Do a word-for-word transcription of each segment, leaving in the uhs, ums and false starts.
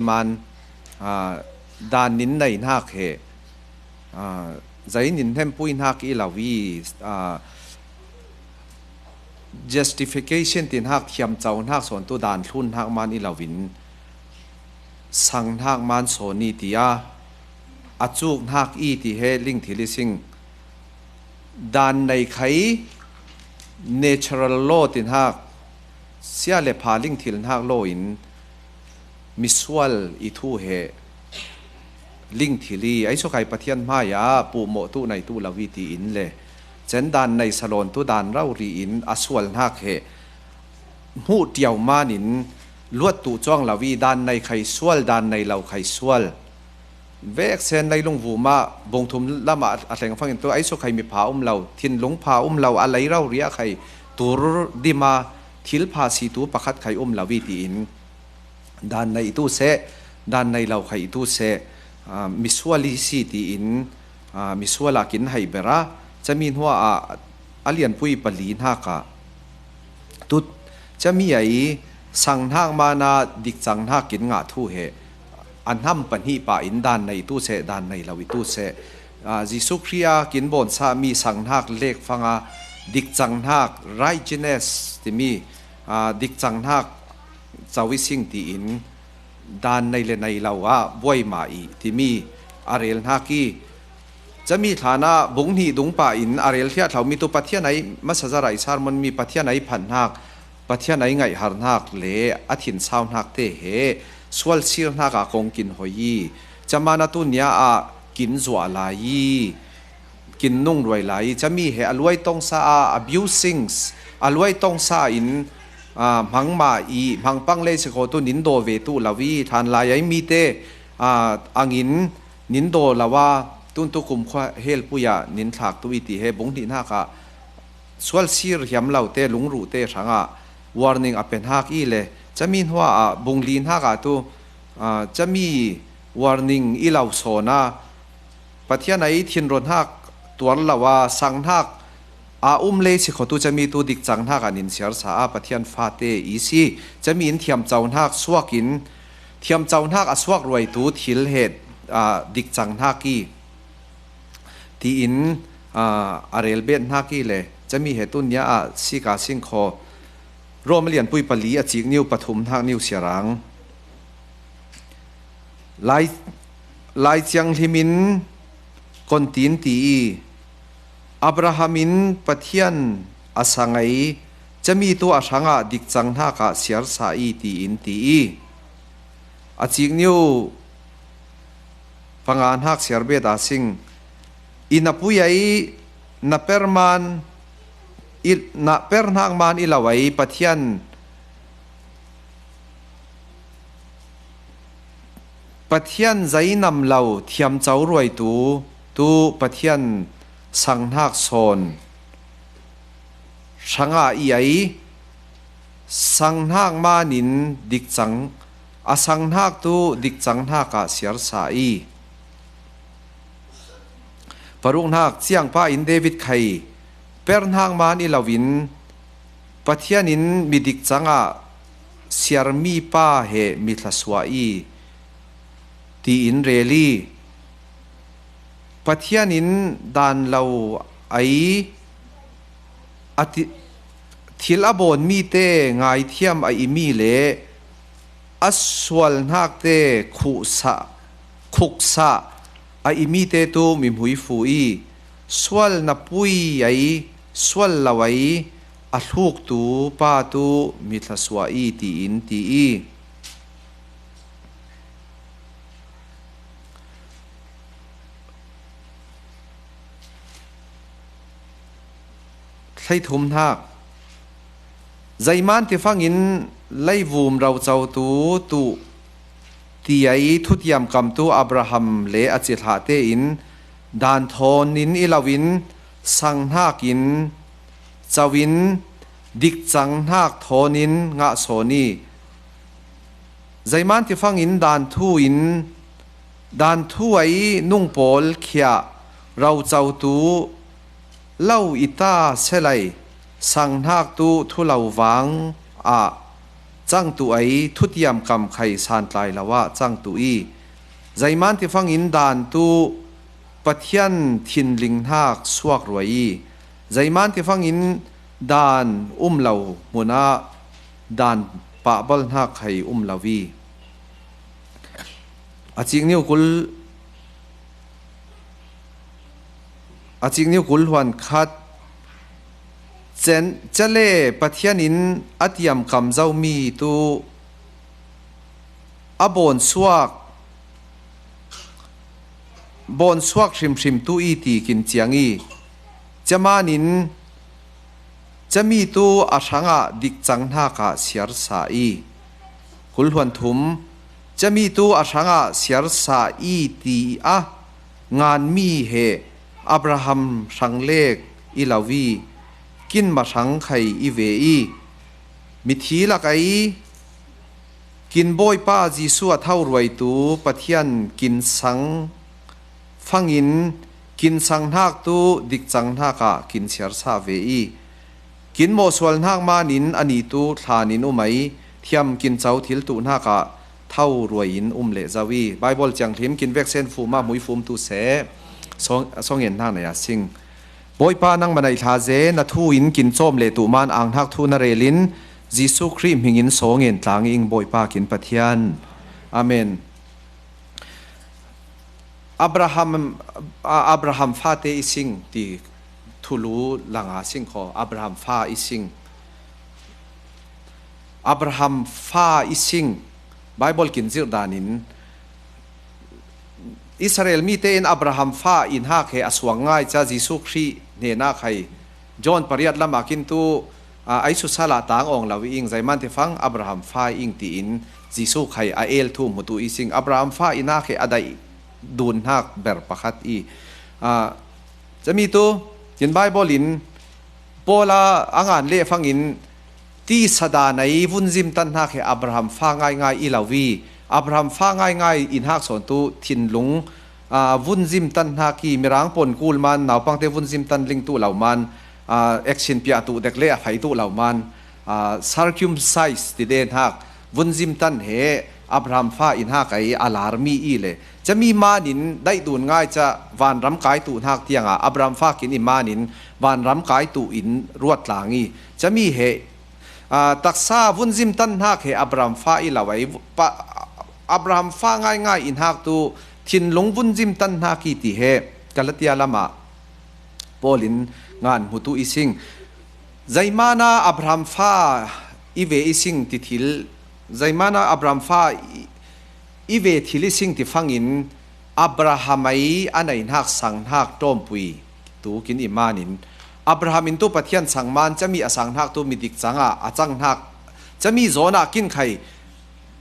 man, aa, dan nin nei hnak he, aa, zei nin hnempuihnak i lo i, aa, justification ti hnak thiamco hnak sawn tu dan thlun hnak man i lo in sang hnak man sawn i ti a, a cuk hnak i ti he lingthil i sing dan nei khai natural law ti hnak sia le pha lingthil hnak law in misual i thu he lingthil i ei sukha i Pathian hmai ah puhmawh tu nei tu lo i ti in le cen dan nei salawn tu dan rori in a sual hnak he hmuh tiau man in luat tu cuang lo i dan nei khai sual, dan nei lo khai sual. Veksen leilung vum ah bungthum lamah a thleng fangin tu ei sukha i mipha um lo, thinlung pha um lo, a lei rori ah khai tur dim a thil pha si tu pakhat khai um lo i ti in dan nei tu seh, dan nei lo khai tu seh, aa, misual i si ti in, aa, misual ah kin hai ber a, cami hnuah a lianpui pali hnak ah tu cami ei sang hnak man a dikcang hnak kin ngah thu he a hnam pahnih pah in dan nei tu seh, dan nei lo i tu seh. Aa, Jesuh Khrih a kin bawnsa mi sang hnak lek fang a dikcang hnak, righteousness timi, aa, dikcang hnak co i sing ti in dan nei le nei lo ah buaima i timi a rel hnak i, cami thlan ah bung hnih dung pah in a rel thiah thlo mi tu Pathian ei masa zara i sermon mi Pathian ei phan hnak, Pathian ei ngaihhar hnak le a thinsau hnak te he sual sir hnak ah kong kin hoi i, caman a tu nia ah kin zuah lai i, kin nung ruai lai i, cami he a luai tongsa a abusings, a luai tongsa in, aa, hmangma i hmangpang lei si kho tu nin daw ve tu lo i thlan lai ei mi te, aa, angin nin daw lo a tun tu kumkhua helpui ah nin thlak tu i ti he bung hnih hnak ah sual sir hiam lo te, lungruh te hrang ah warning a pe hnak i le cami hnuah ah bung li hnak ah tu, aa, cami warning i lo sawn a Pathian ei thinrawn hnak tuar lo a sang hnak a um lei si kho tu cami tu dikcang hnak ah nin siar sa a Pathian fate i si. Cami in thiamco hnak suak in thiamco hnak a suak ruai tu thil he, aa, dikcang hnak i ti in, aa, a rel bet hnak i le cami he tu nia ah sika sing kho Rom a lianpui pali a cik niu pathum hnak niu siarang. Lai, Lai Thianghlim in kon tin ti i, Abraham in Pathian a sa ngei cami tu a hrang ah dikcang hnak ah siar sa i ti in ti i, a cik niu panga hnak siar bet a sing i, na pui ei na per man i, na per hnak man i lo ei Pathian, Pathian zeinam lo thiamco ruai tu, tu Pathian sang hnak sawn hrang ah i ei, sang hnak man in dikcang, a sang hnak tu dikcang hnak ah siar sa i. Paruk hnak ciangpa in David khai per hnak man i lo in Pathian in mi dikcang ah siar mi pa he mi thlasua i ti in rel i. Pathian in dan lo ei a ti, thil a bawn mi te ngaithiam a i mi le a sual hnak te khuhsah, khuksah a i mi te tu mi hmuifu i, sual na pui ei, sual lo ei a thluk tu pa tu mi thlasua i ti in ti i. Hleithum hnak. Zeiman ti fangin leivum roco tu tuh ti ei thutiam kam tu Abraham le a cihlah tein dan thawn in i lo in sang hnak in co in dikcang hnak thawn in ngah sawn i, zeiman ti fangin dan thu in, dan thu ei nung pawl khiah roco tu lo i ta selai sang hnak tu thu lo vang ah cangtu ei, thutiam kam khai santlai lo ah cangtu i, zeiman tifangin dan tu Pathian thinling hnak suak ruai i, zeiman tifangin dan um lo hmun ah dan pahbal hnak khai um lo i, a cikniu kul, a cikniu kul hluan khat, cen, cale Pathian in a tiamkam zomi tu a bawnsuak, bawnsuak hrimhrim tu i ti kin ciang i, camanin cami tu a hrangah dikcang hnakah siarsa i, kul hluan thum, cami tu a hrangah siarsa i ti a nganmi he Abraham hranglek i lo i, kinma hrang khai i ve i, mithi lak ei, kin Bawipa Jesuh a tho ruaitu Pathian kin sang fangin kin sang hnak tu dikcang hnakah kin siarsa ve i, kin mawhsual hnak manin ani tu thlan in um ei, thiam kin co thil tuh hnakah tho ruai in um leh zo i, Baibal cianghlim kin veksen fum ah hmuifum tu seh. Sawng, sawng en hnak na ya sing. Bawipa nangmah naih hla ze, na thu in kin cawm leh tuh man ang hnak thu na rel in, Jesuh Khrih hmingin sawng en tlang ing Bawipa kin Pathian. Amen. Abraham, a, Abraham fate i sing ti thulu langa sing kho, Abraham fa i sing. Abraham fa i sing. Baibal kin zirh danin Israel mite in Abraham fa in hak he a suang ngai ca Jesuh Khrih hnenah khai John pariat lamah kin tu, a, ai susalah tang awng lo i ing, zeiman tifang Abraham fa i ing tiin Jesuh khai a el thu hmutu i sing. Abraham fa in hak he a daih dun hnak ber pakhat i, a, cami tu, tin Baibal in Paula a ngan leh fangin tisa dan ei vunzim tan hnak he Abraham fa ngaingai i lo i, Abraham fa ngaingai in hak sawn tu thinlung, a, vunzim tan hnak i, mirang pon kul man, naupangte vunzim tan ling tu lo man, a, eksin piah tu dek le a fai tu lo man, a, circumcise ti den hak, vunzim tan he Abraham fa in hak ei a larmi i le, cami manin daih dun ngai ca vanram kai tu hnak tiangah Abraham fa kin i manin vanram kai tu in ruat tlang i, cami he, a, taksa vunzim tan hnak he Abraham fa i lo ei, pa, Abraham fa ngaingai in hak tu thinlung vunzim tan hnak i ti he Galatia lamah Paul in ngan hmutu i sing. Zeimana Abraham fa i ve i sing ti thil, zeimana Abraham fa i, i ve thil i sing ti fangin Abraham ei a neihnak sanghnak ṭawmpui tu kin i manin, Abraham in tu Pathian sang man cami a sanghnak tu midik cangah a canghnak cami zawnah kin khai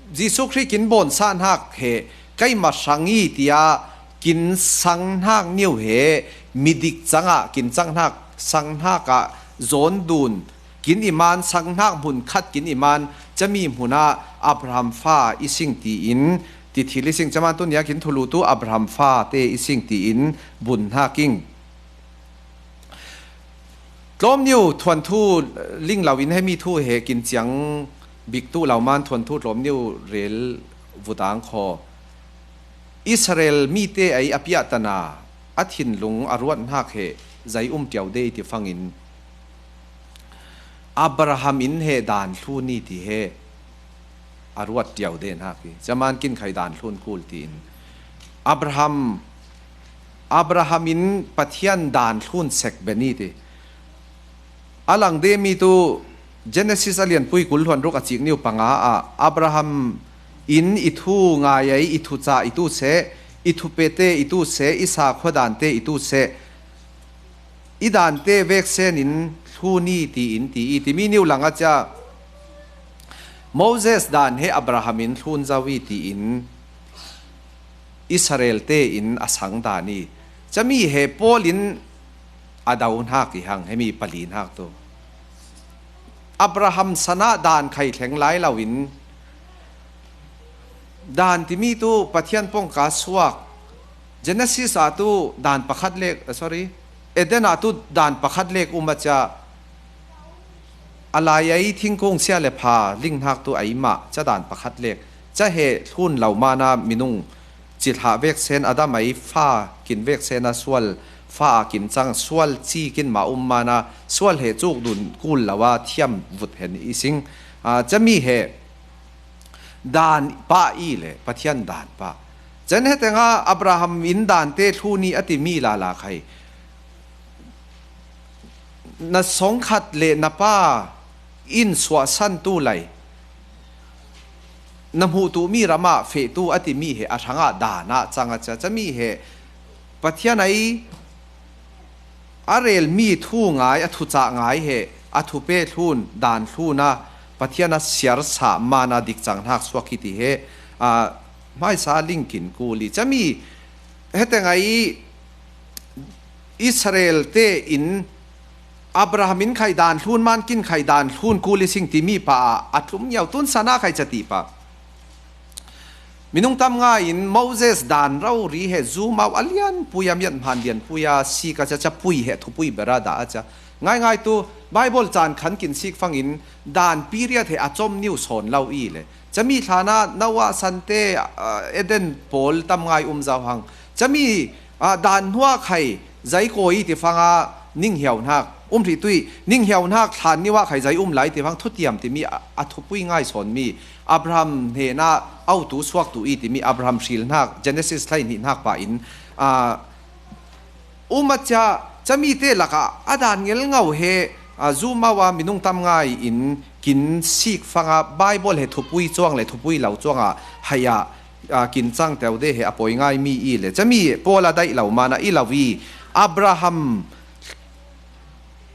Jesuh Khrih kin bawnsa hnak he keimah hrang i tiah kin sang hnak niu he midik cangah kin cang hnak, sang hnak ah zawn dun kin i man, sang hnak hmun khat kin i man, cami hmun ah Abraham fa i sing tiin ti thil i sing. Caman tu nia kin thulu tu Abraham fa te i sing tiin bun hnak ing. Tlawmniu thuanthu ling lo in hemi thu he kin ciang bik tu lo man thuanthu tlawmniu rel vutang kho. Israel mite ei a piahtana a thinlung a ruat hnak he zei um ṭiau de i ti fangin Abraham in he dan thlun i ti he a ruat ṭiau de hnak i caman kin khai dan thlun kul tiin Abraham, Abraham in Pathian dan thlun sek ben i ti a lang demi tu Genesis a lianpui kul hluan ruk a cikniu panga ah Abraham in i thu ngai ei, i thu ca i tu seh, i thu pete i tu seh, i sakhuadante i tu seh, i dante veksen in thlun i tiin ti i timi niu lang a cia Moses dan he Abraham in thlun zo i tiin Israel tein a sang dan i cami he Paul in a do hnak i hang hemi pali hnak tu Abraham sanah dan khai thleng lai loin dan timi tu Pathian pongka suak Genesis ah tu dan pakhat lek, sorry, Eden ah tu dan pakhat lek um a cia A lai ei thingkung sia le pha linghnak tu ei mah ca dan pakhat lek ca he thlun lo mana minung cithlah veksen a dam ei fa kin veksen a sual fa a kin cang sual ci kin mah um mana sual he cuk dun kul lo a thiam vut hen i sing. Aa, cami he dan pah i le Pathian dan pah. Cen heteng a Abraham in dan te thlun i a ti mi lala khai. Na songkhat le na pa in suahsan tu lai. Na hmuh tu mi ramah feh tu a ti mi he a hrangah dan a cang a ca, cami he Pathian ei a rel mi thu ngai, a thucah ngai he, a thupe thlun, dan thlun a, Pathian a siarsa mana dikcang hnak suak hi ti he, aa, hmaisa ling kin kul i. Cami heteng ei Israel te in Abraham in khai dan thlun man kin khai dan thlun kul i sing ti mi pa a, a tlum ngiau tun sana khai ca ti pa. Minung tam ngai in Moses dan rori he zumau a lianpui a miat hman lianpui a sik a ca, ca pui he thupui bera dah a ca. Ngaingai tu Bible caan khan kin sik fangin dan period he a com niu sawn lo i le. Cami thlana Noah sante, ah, Eden pawl tam ngai um zau hang. Cami, ah, dan hnuah khai zai kawi ti fanga ning hiau hnak um hrih tui ning hiau hnak thlan niu ah khai zai um lai ti fang thutiam timi a, a thupui ngai sawn mi Abraham hnena autu suak tu i timi Abraham hril hnak Genesis hlei hnih hnak pa in, ah, um a cia cami te lakah a dan ngel ngau he, ah, zumau a minung tam ngai in kin sik fanga Bible he thupui cuang le thupui lo cuangah hei ah, ah, kin cang teu de he a poi ngai mi i le cami Paul a daih lo mana i lo i Abraham,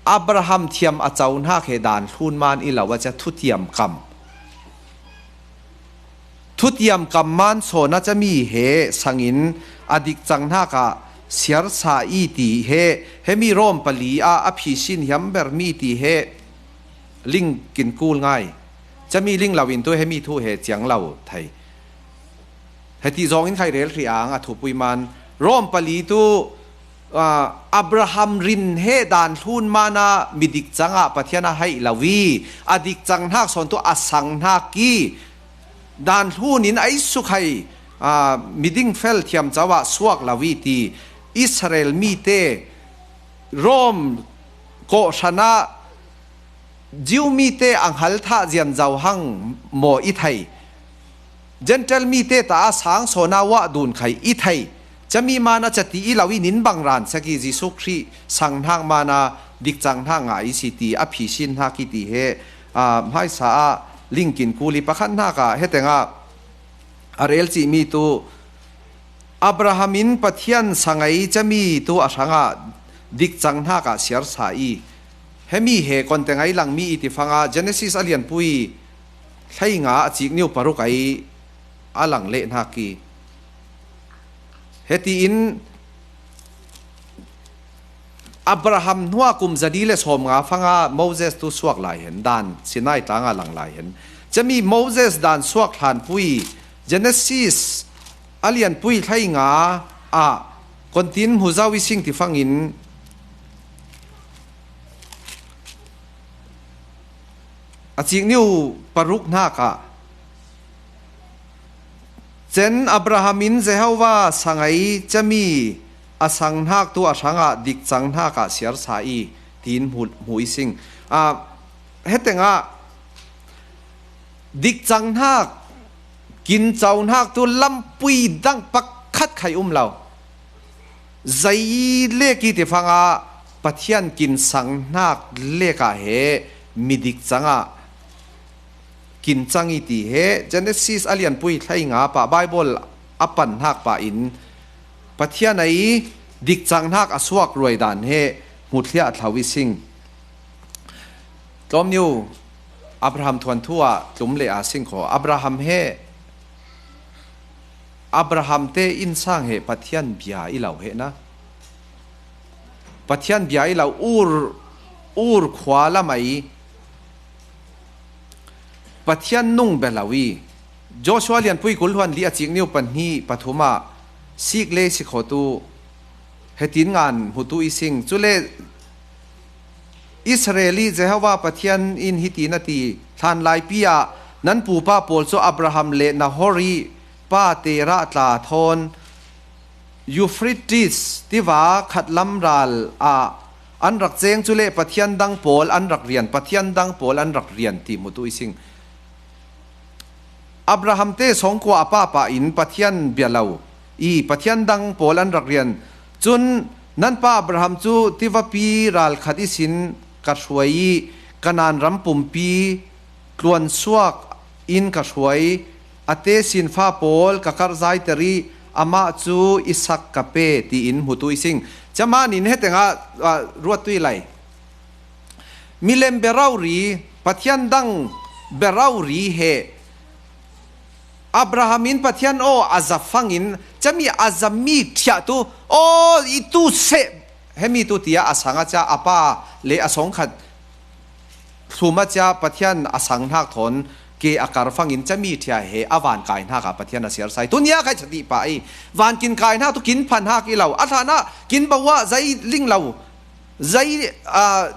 Abraham thiam a co hnak he dan thlun man i lo a cia thutiam kam. Thutiam kam man sawn a cami he sangin a dikcang hnak ah siarsa i ti he, hemi Rom pali ah a phisin hiam ber mi ti he ling kin kul ngai. Cami ling lo in tu hemi thu he ciang lo thei. Heti zong in khai rel hri ang a thupui man. Rom pali tu, ah, Abraham rin he dan thlun mana midik cangah Pathian a haih lo i, a dikcang hnak sawn tu a sang hnak i, dan thlun in a isuk hai, ah, miding fel thiam co ah suak lo i ti Israel mi te Rom kawhhran ah Jew mi te a hngal thah zian zo hang maw i thei. Gentile mi te ta a sang sawn a uah dun khai i thei. Cami man a cati i lo i nin bang ran sek i Jesuh Khrih sang hnak man a dikcang hnak ngah i si ti a phisin hnak i ti he, ah, hmaisa ah ling kin kul i pakhat hnak ah heteng ah a rel cih mi tu Abraham in Pathian sangai cami tu a hrangah dikcang hnak ah siarsa i hemi he konte ngai lang mi i ti fanga Genesis a lianpui hlei nga a cik niu paruk ai a lang leh hnak i heti in Abraham hnuah kum zali le sawm nga fanga Moses tu suak lai hen dan Sinai tlanga lang lai hen. Cami Moses dan suak hlanpui Genesis a lianpui hlei nga ah kontin hmu zau i sing ti fangin a cik niu paruk hnak ah cen Abraham in Jehovah sangai cami a sang hnak tu a hrangah dikcang hnak ah siarsa i tiin hmu, hmu i sing. Ah, heteng ah dikcang hnak, kin co hnak tu lampui dang pakhat khai um lo. Zei lek i ti fanga Pathian kin sang hnak lek ah he midik cangah kin cang i ti he Genesis a lianpui hlei nga pah Bible a pan hnak pah in Pathian a i dikcang hnak a suak ruai dan he hmuthliah thlau i sing. Tlawmniu Abraham thuanthu ah tlum le a sing kho Abraham he Abraham te innsang he Pathian bia i lo he na. Pathian bia i lo Ur, Ur khua lamai Pathian nung be lo i Joshua lianpui kul hluan li a cik niu pahnih pathum ah sik le si kho tu hetin ngan hmu tu i sing. Cule Israel ih Jehovah Pathian in hiti na ti, hlanlaipi ah nan pupa pawl cu Abraham le Nahor ih pa Terah tla thawn Euphrates tiva khatlam ral ah an rak ceng, cule pathian dang pawl an rak rian, pathian dang pawl an rak rian ti hmutu i sing. Abraham te sawngkua a papa in Pathian bia lo i pathian dang pawl an rak rian. Cun nan pa Abraham cu tivapi ral khat ihsin ka hruai ih Kanaan ram pumpi tluansuak in ka hruai, a tesinfa pawl ka karhzaiter ih amah cu Isak ka pe, tiin hmutu i sing. Camanin hetengah, ah, ruattu i lai. Milem bia rori, pathian dang bia rori he Abraham in Pathian aw a za fangin cami a zami ṭhiah tu, aw, i tu seh, hemi tu tiah a sang a cia a pa le a sawngkhat thlum a cia Pathian a sang hnak thawn ke a kar fangin cami ṭhia he a van kai hnak ah Pathian a siar sai. Tunia khai chati pa i van kin kai hnak tu kin phan hnak i lo, a hlanah kin bo ah zei ling lo, zei, ah,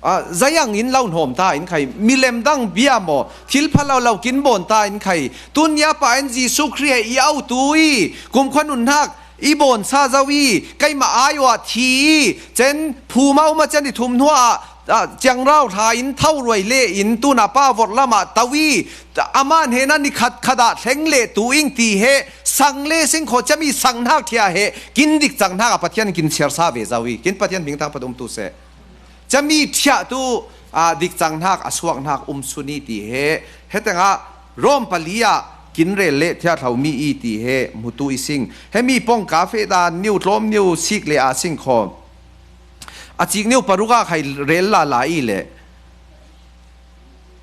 ah, zei ang in lo hnawm ta in khai, milem dang bia maw, thil pha lo lo kin bawn ta in khai. Tunia pa in Jesuh Khrih he i autu i kumkhua nun hnak i bawn sa zo i, keimah ai awh ah thi i, cen phum a um a cian i thum hnuah, ah, ciangrau hla in tho ruai le in tuna pa vorh lamah to i, amah hnenah ni khat khat ah thleng le tu ing ti he sang le sing khaw cami sang hnak ṭhia he kin dik cang hnak ah Pathian kin siar sa ve zo i, kin Pathian hming tangpat um tu seh. Cami ṭhiah tu, ah, dik cang hnak a suak hnak um sun i ti he, hetengah Rom pali ah kin rel le thiahthlo mi i ti he hmutu i sing. Hemi pawngka feh dan niu tlawm niu sik le a sing khaw. A cik niu paruk ah khai rel lala i le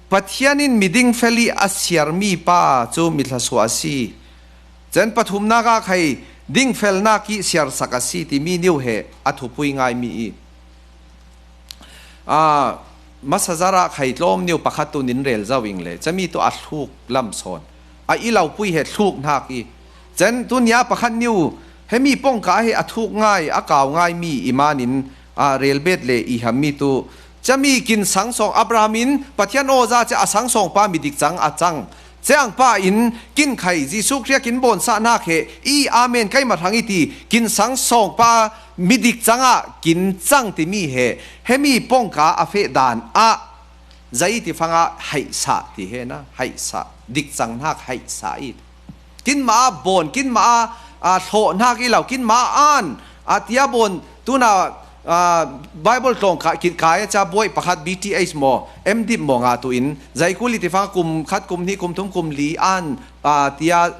Pathian in mi dingfel ih a siarmi pa cu mi thlasuah a si. Cen pathumnak ah khai dingfelnak ih siarsak a si timi niu he a thupui ngaimi i, aa, masazar ah khai tlawm niu pakhat tu nin rel zo ing le cami tu a thluk lam sawn a i lopui he thluk hnak i, cen tunia pakhat niu hemi pawngka he a thuk ngai, a kau ngaimi i manin, aa, relbet le i hammi tu cami kin sang sawng Abraham in Pathian aw za cia a sang sawng pa mi dik cang a cang. Ceang pa in kin khai Jesuh Khrih kin bawn sah hnak he i amen keimah hrang i ti kin sang sawng pa mi dik cang ah kin cang timi he hemi pawngka a feh dan ah zei ti fangah haihsah ti he na, haihsah, dik cang hnak haihsah i. Kinmah ah bawn, kinmah ah, ah, hlawh hnak i lo, kinmah ah an, ah, tia bawn, tuna, ah, Bible tlawng ka, kin kai a ca buai pakhat B T H maw, M Div maw ngah tu in, zei kul i ti fang kum khat, kum hnih, kum thum, kum li an, ah, tia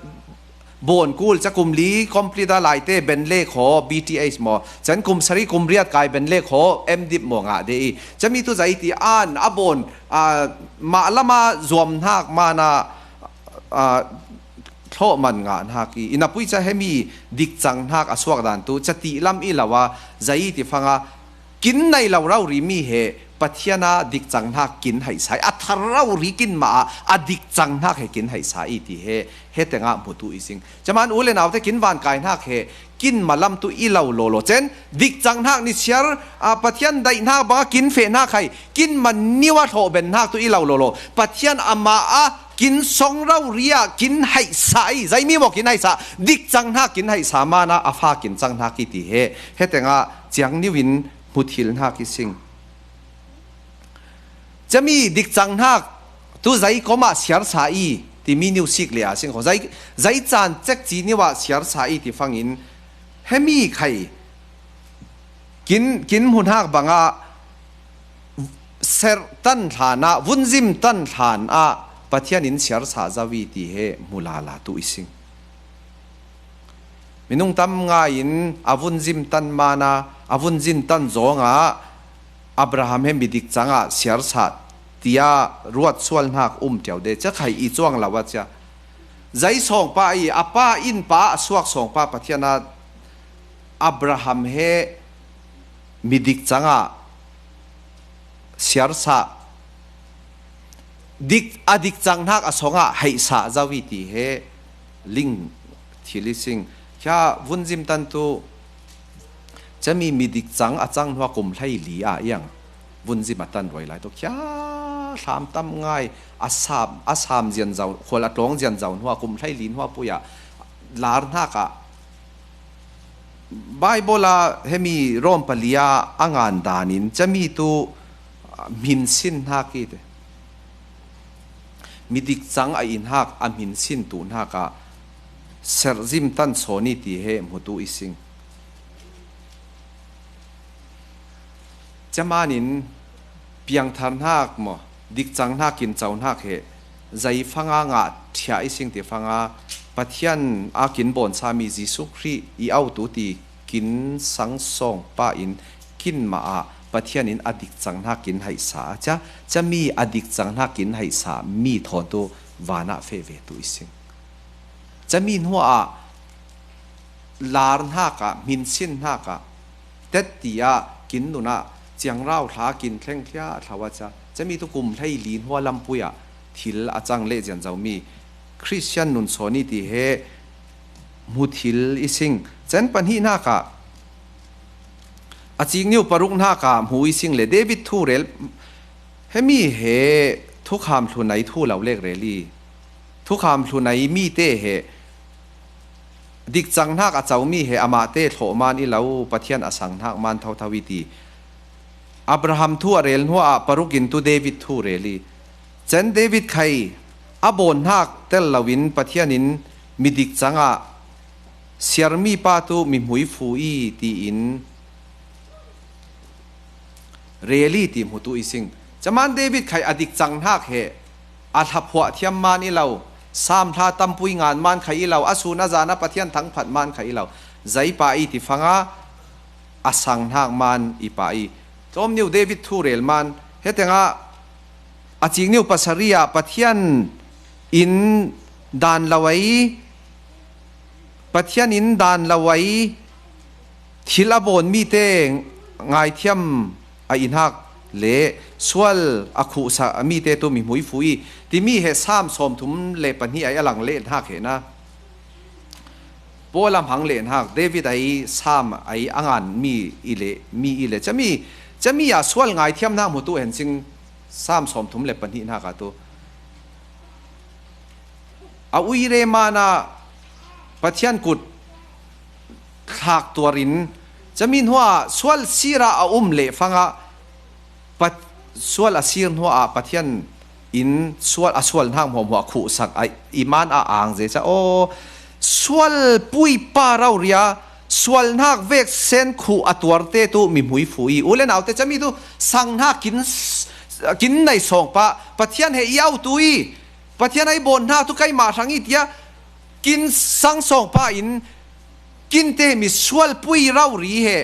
bawn kul ca kum li complete a laite ben le khaw B T H maw, cen kum sari kum riat kai ben le khaw M Div maw ngah de i. Cami tu zei ti an, a bawn, ah, mah lama zuam hnak mana, ah, thlawh man ngah hnak i, i napui ca hemi dik cang hnak a suak dan tu, ca ti lam i lo a, zei ti fanga, kin nei lo rori mi he, Pathian a dik cang hnak kin haihsa i, a thar rori kin mah ah, a dik cang hnak he kin haihsa i ti he, he tengah hmutu i sing. Caman u le naute kin van kai hnak he, kin malam tu i lo lawlaw. Cen, dik cang hnak ni siar, ah, Pathian daih hnak banga kin feh hnak hai, kin man niu a thlawh ben hnak tu i lo lawlaw. Pathian amah a kin song rori ah kin haihsa i, zeimi maw kin haihsa, dik cang hnak kin haihsa mana a fa kin cang hnak i ti he, he tengah ciang niu in hmu thil hnak i sing. Cami dik cang hnak tu zei kom ah siarsa i timi niu sik le a sing kho. Zei, zei caan cek ci niu ah siarsa i ti fangin hemi khai kin, kin hmu hnak bangah serh tan hlan ah, vunzim tan hlan ah Pathian in siarsa zo i ti he hmu lala tu i sing. Minung tam ngai in a vunzim tan mana, a vunzim tan zawngah Abraham he mi dik cangah siarsa tiah ruat sual hnak um ṭiau de, ca khai i cuang lo a cia. Zei sawngpa i a pa in pa a suak sawngpa Pathian a Abraham he mi dik cangah siarsa, dik, a dik cang hnak a sawngah haihsa zo i ti he ling thil i sing. Kha vunzim tan tu cami mi dik cang a cang hnuah kum hlei li ah iang vunzim a tan ruai lai tawh khia hlam tam ngai, a sam, a sam zianzau, khual a tlawng zianzau hnuah, kum hlei li hnuah pui-ah lar hnakah Bible-a hemi Rom pali-a a ngan danin cami tu, ah, hminsin hnak i te. Midik cang a i hnak a hminsin tu hnakah serhzim tan sawn i ti he hmutu i sing. Camanin piangthar hnak maw, dikcang hnak, kin co hnak he zei fanga ngah thiah i sing ti fanga Pathian a kin bawnsami Jesuh Khrih i autu ti kin sangsawng pa in kin mah ah Pathian in a dikcang hnak kin haihsa a cia, cami a dikcang hnak kin haihsa mi thawn tu vanah feh ve tu i sing. Cami hnuah lar hnakah, hminsin hnakah, tetti ah kin nunah ciangrau hla kin thleng thliah thlau a cia, cami tu kum hlei li hnua lampui ah thil a cang leh zianzomi Khristian nun sawn i ti he hmu thil i sing. Can pahnih hnakah a cikniu paruk hnakah hmu i sing le David thu rel, hemi he thukham thlunai thu lo lek rel i, thukham thlunai mite he dikcang hnak a comi he amahte thlawh man i lo, Pathian a sang hnak man thotho i ti. Abraham thu a rel hnuah parukin tu David thu rel i, can David khai a bawn hnak tel loin Pathian in midik cangah siarmi pa tu mihmui fu i tiin rel i ti hmutu i sing. Caman David khai a dikcang hnak he a thlaphuah thiam man i lo, samhla tampui ngan man khai i lo, a sun a zan a Pathian thangphat man khai i lo, zei pa i ti fanga a sang hnak man i pa i. Tlawmniu David thu rel man, hetengah a cikniu pasari ah Pathian in dan lo ei, Pathian in dan lo ei, thil a bawn mite ngaithiam a i hnak le sual a khuhsak a mite tu mihmui fu i timi he Sam sawmthum le pahnih ai a lang leh hnak he na. Paul lam hang leh hnak, David ai Sam ai a ngan mi i le, mi i le, cami, cami ah sual ngaithiam hnak hmutu hen sing Sam sawmthum le pahnih hnak ah tu. A uire man ah Pathian kut thlak tuarin cami hnuah sual sira a um leh fangah Pat-, sual a sir hnuah Pathian in sual, a sual hnak hmuahhmuah khuhsak a i man a ang zeca aw, sual pui pa rauria sual hnak vek sen khuh a tuarte tu mihmui fu i, u le naute cami tu sang hnak kin, kin nei sawng pa, Pathian he i autu i, Pathian ai bawn hna tu keimah hrang i tia kin sang sawng pa in, kinte mi sual pui rauria he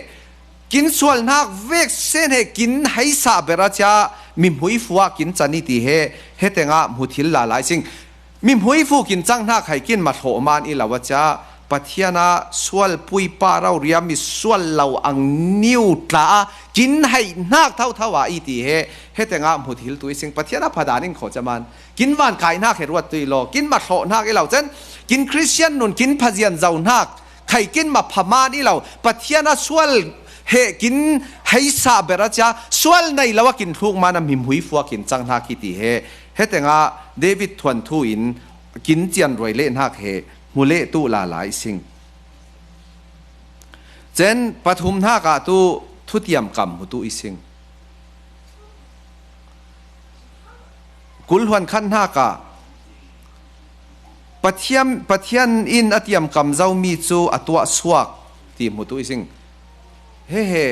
kin sual hnak vek sen he kin haisa ber a cia mihmui fu ah kin can i ti he, hetengah hmu thil lala i sing. Mihmui fu kin cang hnak hai kin ma thlawh man i lo a cia, Pathian ah sual pui pa rauria mi sual lo ang niu tla a kin haih hnak thotho a i ti he, hetengah hmu thil tu i sing. Pathian a phadan in khaw caman kin van kai hnak he ruat tu i law, kin ma thlawh hnak i lo cen, kin Khristian nun kin phazian zo hnak khai kin ma pha man i lo, Pathian a sual he kin haisa ber a cia, sual nei lo a kin thluk man a mihmui fu a kin cang hnak i ti he, hetengah David thuanthu in kin cian ruai leh hnak he hmu leh tu lala i sing. Cen pathum hnak ah tu thutiam kam hmu tu i sing. Kul hluan khat hnak ah Pathian, Pathian in a tiamkam zomi cu a tuah suak ti hmu tu i sing. He he,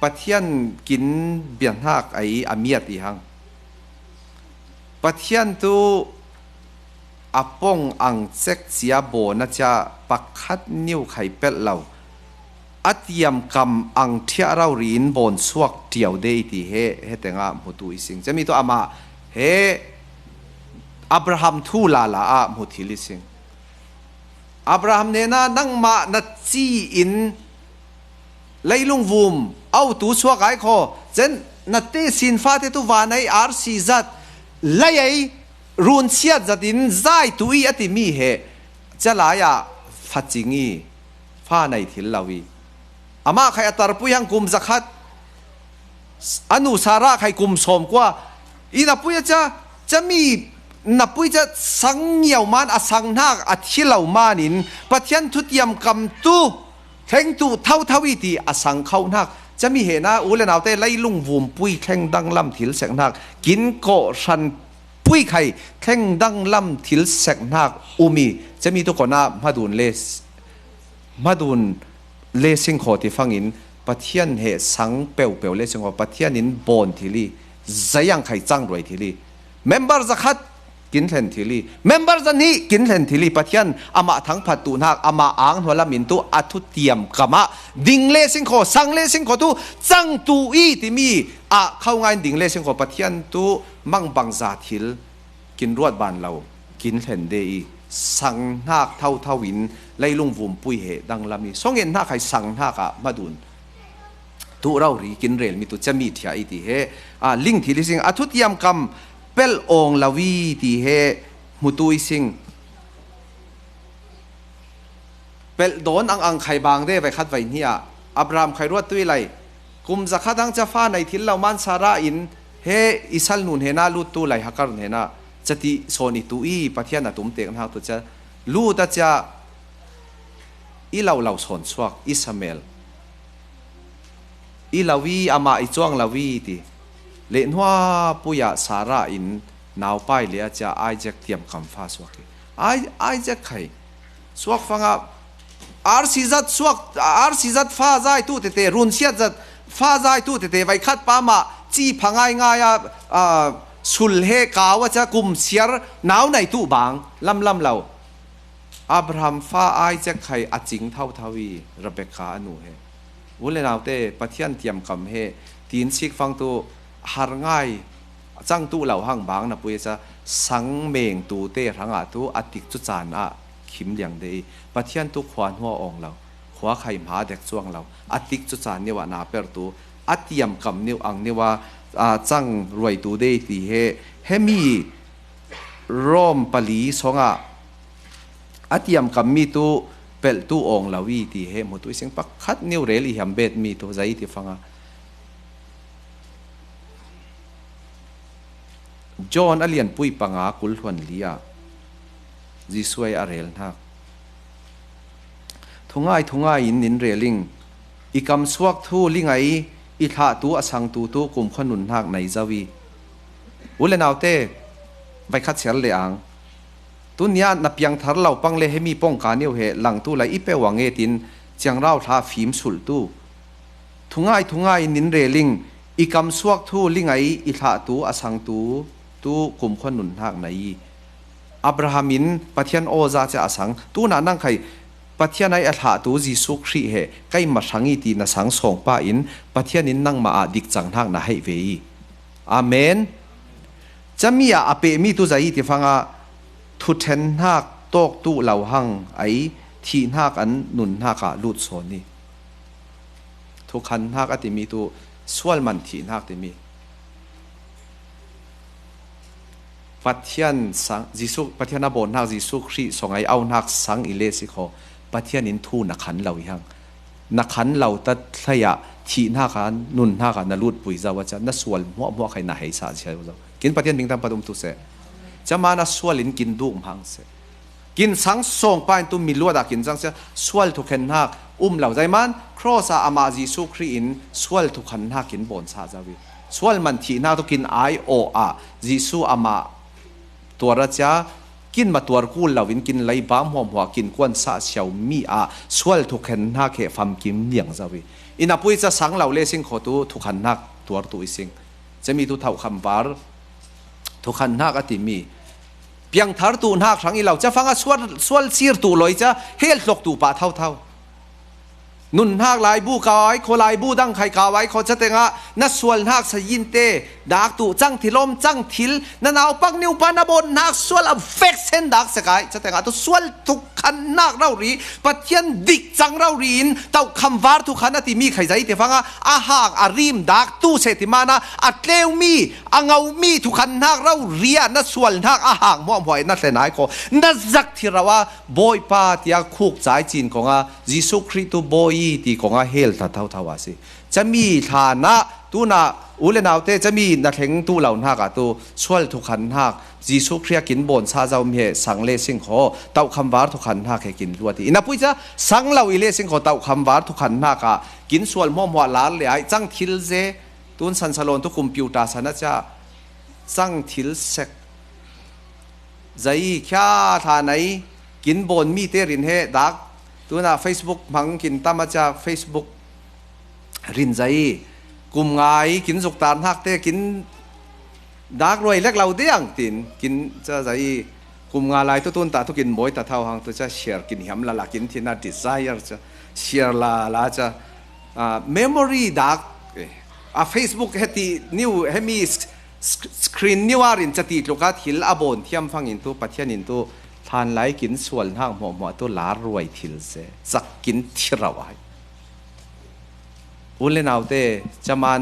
Pathian kin biahnak ai a miat i hang. Pathian tu a pong ang cek cia bawn a cia pakhat niu khai pelh lo. A tiamkam ang ṭhiah rori in bawn suak ṭiau de i ti he, hetengah hmutu i sing. Cami tu amah he Abraham thu lala ah hmu thil i sing. Abraham hnenah nangmah na ci in leilung vum autu suak ai khaw, cen na tesin fate tu vanei arsi zat, lei ei runsiat zat in zai tu i a timi he, calai ah facing i fa nei thil lo i. Amah khai a tarpui hang kum zakhat A nu Sarah khai kum sawm kua i na pui a cia, cia mi na pui cia sang ngiau man a sang hnak a thi lo manin Pathian thutiam kam tu thleng tu thotho i ti a sang kho hnak. Cia mi he na u le naute leilung vumpui thleng danglam thil sek hnak kin kawh hran pui khai thleng danglam thil sek hnak um i cia mi tu kona hmadun le hmadun le singkhaw ti fangin Pathian he sang peuhpeuh le singkhaw Pathian in bawn thil i zayang khai cangruai thil i member zakhat kin thlen thil i member zahnih kin thlen thil i Pathian amah thangphat tuhnak amah ang hnualamin tu a thutiam kamah ding le singkhaw sang le singkhaw tu cang tu i timi ah kho ngain ding le singkhaw Pathian tu mangbangza thil kin ruat ban lo kin thlen de i sang hnak thotho in leilung vumpui he danglam i sawngin hnak hai sang hnak ah hmadun tu rori kin rel mi tu cia mi thia i ti he a ling thil i sing a thutiam kam pelh awng lo i ti he hmutu i sing. Pelh dawn ang ang khai bang de vai khat vai hni ah Abraham khai ruat tu i lai kum zakhat ang cia fa nei thil lo man Sarah in he i sal nun hena lut tu lai Hagar hena cia ti sawn i tu i Pathian a tum tek hnak tu cia lut a cia i lo lo sawn suak i samel i lo i amah i cuang lo i ti le hnuapui ah Sarah in naupai le a cia Isaac tiam kam fa suak i Isaac khai suak fangah arsi zat suak arsi zat fa zai tu tete runsiat zat fa zai tu tete vai khat pa mah ci pha ngai ngai a sul he kau a cia kum siar nau nei tu bang lamlam lo. Abraham fa Isaac khai a cing thotho i Rebekah a nu he u le naute Pathian tiam kam he tin sik fang tu har ngai cang tu lo hang bang na pui a cia sang meng tu te hrangah tu a tik cu caan ah khim liang de i Pathian tu khua hnua awng lo khua khai hma dek cuang lo a tik cu caan niu ah na per tu a tiam kam niu ang niu a cang ruai tu de ti he he mi Rom pali sawngah a tiam kam mi tu pelh tu awng lo i ti he hmutu i sing pakhat niu rel i hiam bet mi tu zai ti fanga John a lianpui panga kul hluan li ah Jesuh ai a rel hnak thungai thungai in nin reling i kam suak thu lingai i thlah tu a sang tu tu kumkhua nun hnak nei zo i u le naute vai khat ser le ang Tunia na piangthar lo pang le hemi pawngka nio he langtu lai i peuh a ngetin ciangrau thla fim sulhtu thungai thungai nin reling i kamsuak thu lingai i thlahtu a sangtu tu kumkhua nunhnak na i Abraham in Pathian awza cia a sang tuna nang khai Pathian ai a thlahtu Jesuh Khrih he keimah hrang i ti na sang sawngpa in Pathian in nangmah ah dikcanghnak na haih ve i Amen. Cami ah a pehmi tu zai i tifangah thuṭhenhnak tawk tu lo hang ai thihnak an nunhnak ah lut sawn i thukhanhnak a timi tu sual man thihnak timi Pathian sang Jesuh Pathian a bawnhnak Jesuh Khrih sawngai auhnak sang i le si kho Pathian in thu na khan lo i hang na khan lo ta thlei ah thihnak ah nunhnak ah na lutpui zo a cia na sual hmuahhmuah khai na heisa cia zo kin Pathian bingtam pat um tu seh cama na sual in kin duk hmang seh kin sang sawngpa in tu mi luat ah kin cang cia sual thukhenhnak um lo zaiman cross ah amah Jesuh Khrih in sual thukhanhnak kin bawnsa zo i sual man thihnak tu kin ai awh ah Jesuh amah tuar a cia kin ma tuar kul lo in kin lei bam hmuahhmuah kin kuan sah siau mi ah sual thukhenhnak he famkim niang zo i ina pui ca sang lo le sing kho tu thukhanhnak tuar tu i sing cemi tu thauh khamvar thukhanhnak a timi piangthar tu hnak hrang i lo ca fang a sual, sual sir tu loi ca hel hlok tu pah thauthau nunhnak laibu kau ai kho laibu dang khai kau ai kho catengah na sualhnak sayin te dak tu cang thil om cang thil na naupak niupa na bawnhnak sual a vek sen dak sekai catengah tu sual thukhanhnak rori Pathian dik cang rori in tauhkham var thukhan a timi khai zai tifangah a hang a rim dak tu seh timana a tleumi a ngaumi thukhanhnak rori ah na sualhnak a hang hmuahhmuah in na thlen ai kho na zak thil rau a Bawipa tia khuk cai cin konga Jesuh Khrih tu bawi ti konga hel ta thauthau a si. Cami hlanah Tuna u le naute cami na thleng tuh lo hnakah tu sual thukhan hnak, Jesuh Khrih a kin bawn sa zo mi he sang le sing khaw, tauhkham var thukhan hnak he kin luat hi. Ina pui ca sang lo i le sing khaw tauhkham var thukhan hnakah kin sual hmuahhmuah lar le ai cang thil ze, tun san salon tu computer san a ca cang thil sek zai khia thla nei kin bawn mi te rin he dak tuna Facebook hmang kin tam a ca Facebook rin zai kum ngai kin zuktar hnak te kin dak ruai lek lo diang tin kin ca zai kum nga lai tu tun ta tu kin bawi ta thau hang tu ca share kin hiam lala kin thina desire ca share lala ca, ah, memory dak, eh, a Facebook heti niu hemi s- s- screen niu a rin ca ti tluka thil a bawn thiam fangin tu Pathian in tu hlan lai kin sual hnak hmuahhmuah tu lar ruai thil se cak kin thi rau ai. U le naute, caman,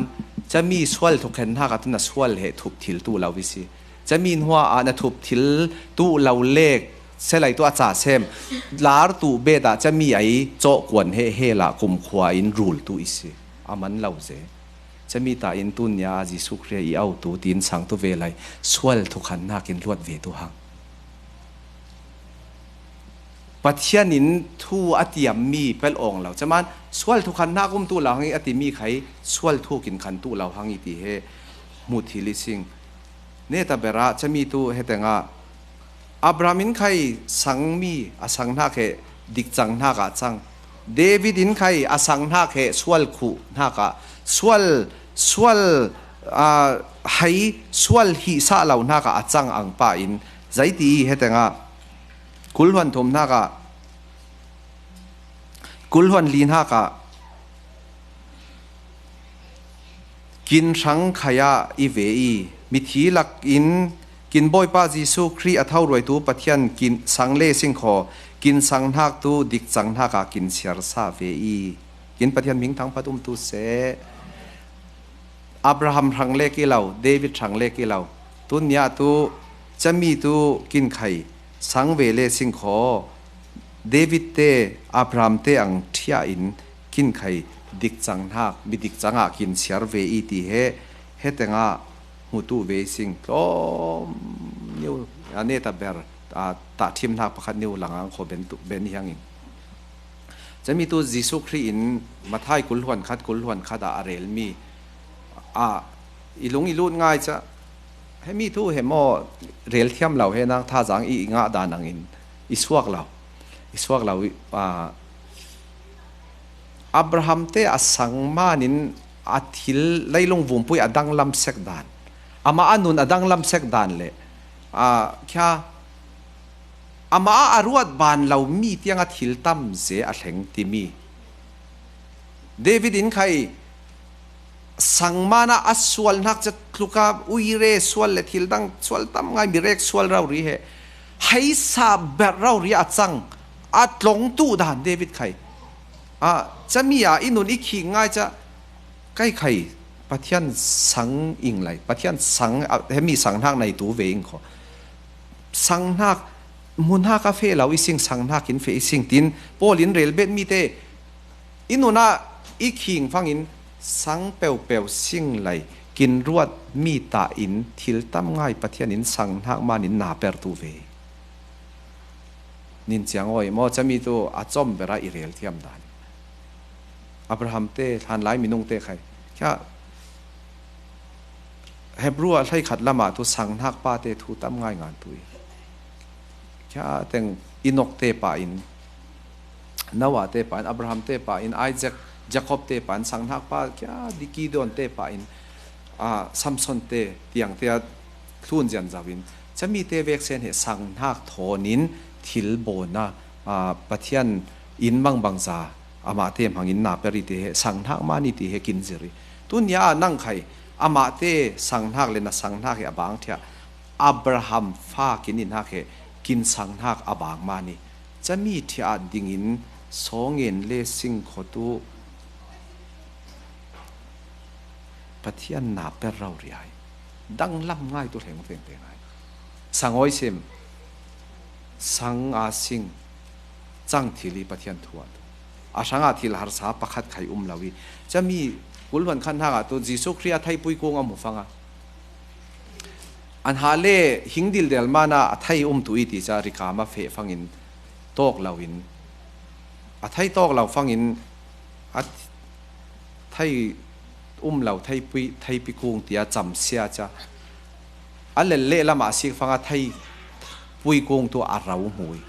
cami sual thukhen hnak a tu na sual he thup thil tuh lo i si. Cami hnuah a na thup thil tuh lo lek, selai tu a ca sem, lar tuh bet ah cami ai cawhkuan he he lah kumkhua in rul tuh i si. A man lo ze. Cami ta in tun nia Jesuh Khrih i au tu tin sang tu ve lai, sual thukhan hnak in luat ve tu hang. Pathian in thu a tiam mi pel awng lo. Caman sual thukhan hnak um tuh lo hang i a ti mi khai sual thu kin khan tuh lo hang i ti he hmu thil i sing. Neta berah cami tu he tengah Abraham in khai sang mi a sang hnak he dikcang hnak ah cang. David in khai a sang hnak he sual khuh hnak ah sual, sual, ah, hai sual hih sah lo hnak ah a cang ang pa in zaiti he tengah kulhuan thum hnak ah, kulhuan li hnak ah kin hrang khai ah i ve i mithi lak in kin Bawipa Jesuh Khrih a tho ruaitu Pathian kin sang le sing khaw kin sang hnak tu dikcang hnak ah kin siar sa ve i kin Pathian hming thangphat um tu seh. Abraham hrang lek i lo, David hrang lek i lo. Tun nia tu cami tu kin khai sang ve le sing khaw David te Abraham te ang ṭhia in kin khai dikcang hnak, mi dikcang ah kin siar ve i ti he, he tengah hmu tuh ve i sing tlawm niu a neta ber, a, tahṭhim hnak pakhat niu langang khaw ben tuh, ben hiangin. Cami tu Jesuh Khrih in Matthai kulhuan khat, kulhuan khat ah a rel mi ah i lung i lut ngai ca. He mi thu he maw rel thiam lo he nang thazaang i, i ngah dan angin i suak lo. I suak lo i, ah, Abraham te a sang manin a thil leilung vumpui a danglam sek dan. Amah a nun a danglam sek dan le, ah, khia amah a ruat ban lo mi tiang a thil tam ze a thleng timi. David in khai sang mana a sual hnak ca tluka uire sual le thil dang sual tam ngai mirek sual rau ri he. Hai sa ber rau ri a cang a tlong tu dan David khai. A, cami a i nun i khing ngai ca kai khai Pathian sang ing lai, Pathian sang, a, hemi sang hnak nei tu ve ing kho. Sang hnak, mun hnak a feh lo i sing, sang hnak in feh i sing tin, Paul in rel bet mi te, i nun ah i khing fangin sang peupeu sing lai, kin ruat mi ta in thil tam ngai Pathian in sang hnak man in na per tu ve. Nin ciang awi maw cami tu a com bera i rel thiam dan. Abraham te, hlanlai minung te khai. Khia Hebru a hleikhat lamah tu sang hnak pa te thu tam ngai ngan tu i. Khia teng Enok te pa in, Noah te pa in, Abraham te pa in, Isaac, Jacob te pa in, sang hnak pa, khia di Gideon te pa in, a, Samson te tiang te a thlun zian zau in. Cami te vek sen he sang hnak thawn in thil bawn a, a, Pathian in mangbangza amah te hmangin na per i ti he, sang hnak man i ti he kin zir i. Tun nia a nang khai, amah te sang hnak le na sang hnak he a bang thiah, Abraham fa kin i hnak he, kin sang hnak a bang man i. Cami thiah dingin sawngen le sing khaw tu Pathian na per rau riai. Danglam ngai tu hleng vengte ngai. Sangawi sim, sang a sing, cang thil i Pathian thu a tu. A hrang a thil harsa pakhat khai um lo i. Cami Kulhuan khat hnak ah tu Jesuh Khrih a theipui kung a hmu fang a, an hale hing dildel mana a thei um tu i ti ca rikam a feh fangin tawk lo in, a thei tawk lo fangin a thei um lo theipui, theipi kung tia camsia ca a lel leh lamah a sik fanga theipui kung tu a ro hmu i,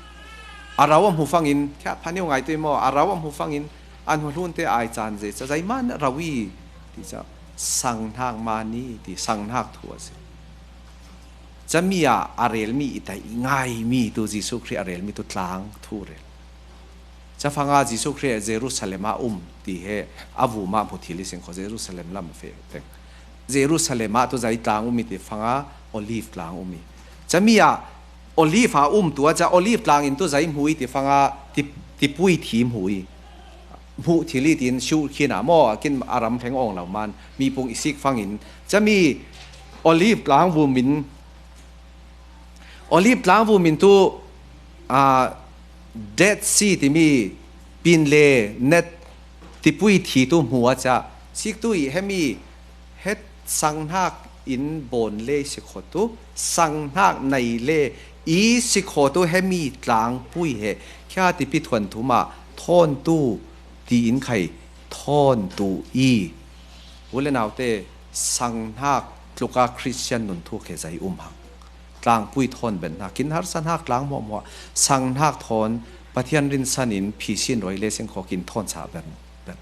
a ro a hmu fangin, khia phaneu ngai tu i maw, a ro a hmu fangin an hmu hlunte ai caan zei ca, zei man a ro i ti ca, sanghnak man i ti, sanghnak thu a si. Cami ah a relmi i tai i ngaimi tu Jesuh Khrih a relmi tu tlang thu rel. Ca fanga Jesuh Khrih Jerusalem ah um ti he a vumah hmu thil i sing kho, Jerusalem lam a feh teng. Jerusalem ah tu zei tlang um i ti fanga Olive tlang um i. Cami ah Olive a um tu a ca Olive tlang in tu zei hmu i ti fanga ti, tipui thi hmu i. Hmuh thil i tin siuh khin a maw, a kin a ram hleng awng lo man, mipung i sik fangin. Cami Olive tlang vum in, Olive tlang vum in tu, a, Dead Sea timi pin le net tipui thi tu hmu a ca, sik tu i hemi het sanghnak in bawn le i si kho tu, sanghnak nei le i si kho tu hemi tlangpui he khia tipi thuan thum ah thawn tu tiin khai thawn tu i. U le naute, sanghnak tluka Khristian nun thu khe zei um hang. Tlangpui thawn ben hnak, kin harsa hnak tlang hmuahhmuah, sanghnak thawn Pathian rinsan in phi sin roi le sing kho kin thawn sa ben, ben.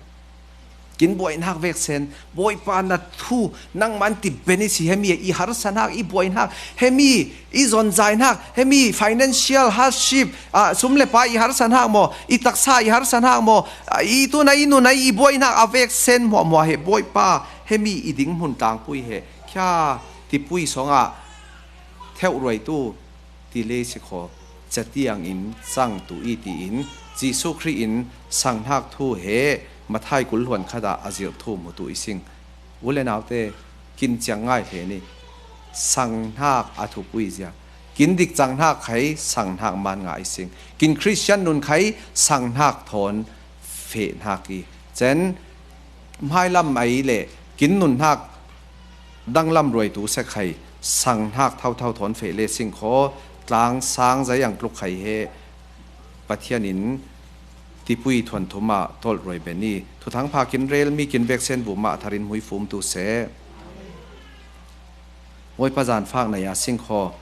Kin buaihnak veksen, Bawipa na thu, nangman ti ben i si hemi, i harsa hnak, i buaihnak, hemi, i zonzai hnak, hemi financial hardship, ah, sum le pai i harsa hnak maw, i taksa i harsa hnak maw, ah, i tuna i nuna i buaihnak a veksen hmuahhmuah he, Bawipa, hemi i ding hmun tlangpui he, khia tipui songah theuh ruai tu, ti le si kho, catiang in cang tu i tiin, Jesuh Khrih in sanghnak thu he Matthai kul hluan khat ah a zirh thu hmu tu i sing. U le naute, kin ciang ngai hle ni. Sanghnak a thupui zia. Kin dik cang hnak khai sanghnak man nga i sing. Kin Khristian nun khai sanghnak thawn feh hnak i. Cen hmailam ei le kin nun hnak danglam ruai tu se khai sanghnak thotho thawn feh le sing kho, tlang sang zai ang tluk khai he Pathian in tipui thuan thum ah tolh ruai ben i. Thuthang pha kin rel mi kin veksen vum ah tharin hmui fum tu se. Bawipa zan fak na ya sing kho.